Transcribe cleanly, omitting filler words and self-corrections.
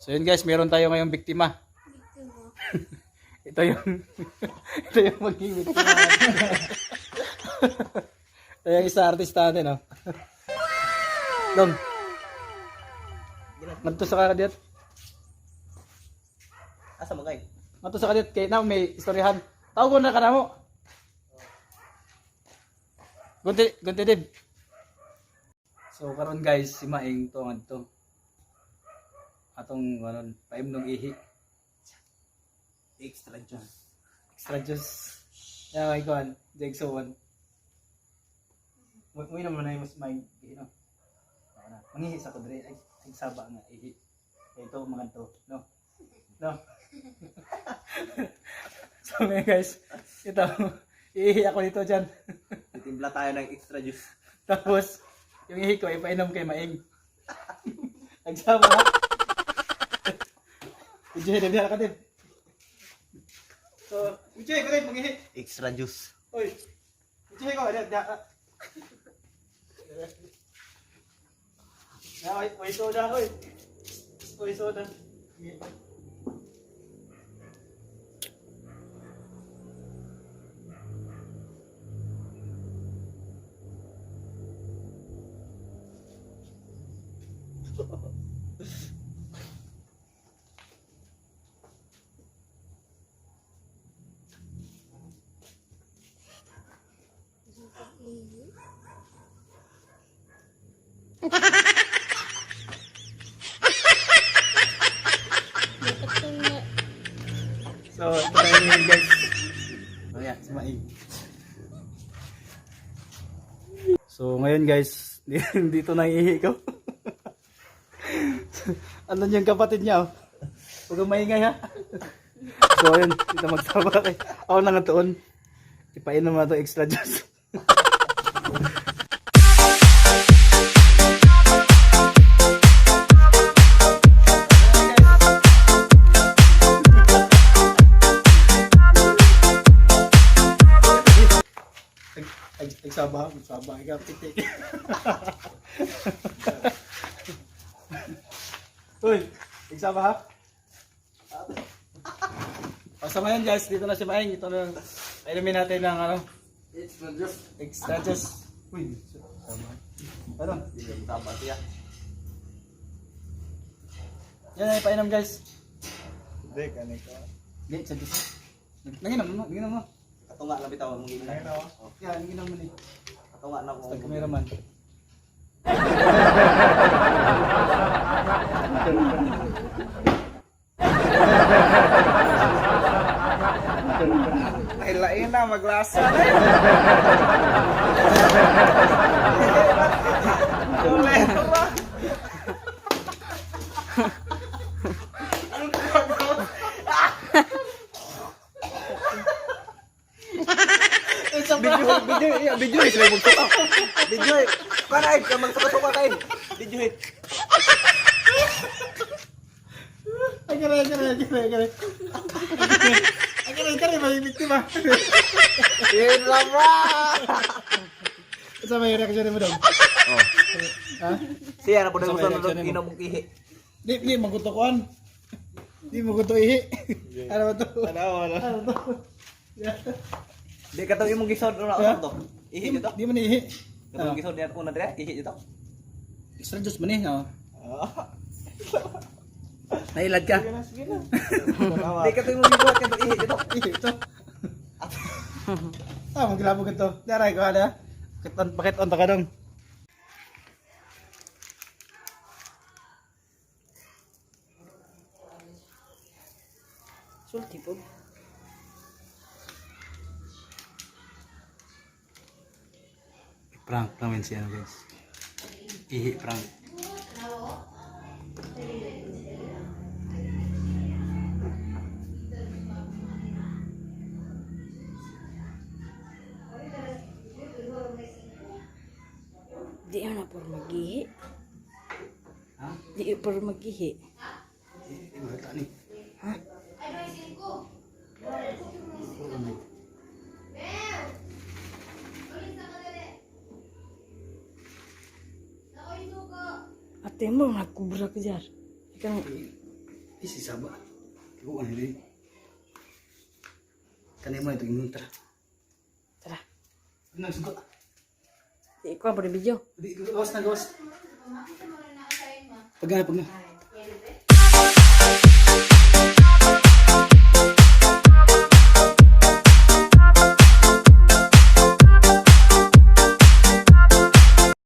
So yun guys, meron tayo ngayong biktima. Ito yung ito yung magiging biktima natin. Ito yung isa artista natin, oh. Dong. Ngadto sa kakadiat. Asa mo kay? Ngadto sa kadiat kay na may istoryahan. Tawag na ka na mo. Gunti gunti dib. So karon guys, si Maing to ngadto. Atong ano, paimnog ihi. Extra juice. Extra juice. Yeah, my God. Jegso one. Muy naman na yung mas may ihi, no? Ako na. Mangihi sa kudre. Ay, ay saba nga, ihi. Kaya ito, mga to. No? No? So ngayon guys, ito, iihi ako dito dyan. Titimpla tayo ng extra juice. Tapos, yung ihi ko, ipainom kay Maing. Nagsama ha? Video, dami ka din. So, video, ko din, mangihi. Extra juice. Oy. Video ko, diya, diya. Ya, oy, oy soda, oy. Oy soda. So, ito tayo ngayon, guys. So, yeah, si Maing. So, ngayon guys, dito na ihi ko. Andun yung kapatid niya, oh. Huwag kang maingay, ha? So, ayun, dito magsama kay. Ako na nga toon. Ipainom na to extra juice. Nagsaba, nagsaba, ikaw pitik. Uy, nagsaba ha? O, sa ngayon guys, dito na si Maeng. Ito na, inumin natin ng ano, Extra juice. extra juice. Uy, sama. Ano? Tama siya. Yan ay painom guys. Hindi, kani ka. Hindi, sa juice. Nanginom mo, nanginom mo. Katunga lang bitaw mong ginom. Ayun ako. Yan, nanginom mo ni. Katunga na ko. Basta cameraman. Ay, lain na, maglasa. Ulit ba? Video, video, iya, video eh, sila magsuka. Video eh. Kanay, ka magsuka-suka kay. Video eh. Ay, kare, kare, kare, kare. Ay, kare, kare, may biktima. Yun lang ba? Sa may reaction mo daw. Oh. Ha? Siya na po na Sa may gusto reaction mo. inom mong ihi. Di, di, magutukuan. Di, maguto ihi. Ano ba to? Ano, ano? Ano to? Di katong imong gisod una Ha? to. Ihi dito. Di mo na ihi. Katong gisod niya una dire, ihi dito. Extra juice man eh. Oh. Nailad ka. Sige na, sige na. Di katong imong gibuhat katong ihi dito. Ihi ito. Ah, maglabog ito. Daray ko, ano? Bakit on, bakit on ta ka dong? Sulti po. Prank namin si ano guys. Ihi prank. Di na por magihi. Ha? Di por magihi. Eh, wala ni. Ha? Ate mo nagkubra ka jar. Ikaw. Ay, si Saba. Kiko ano rin. Kanay mo na ito, ingon tara. Tara. Ano nagsuka? Di ko pa video. Di, gawas na, gawas. Pag na, pag na.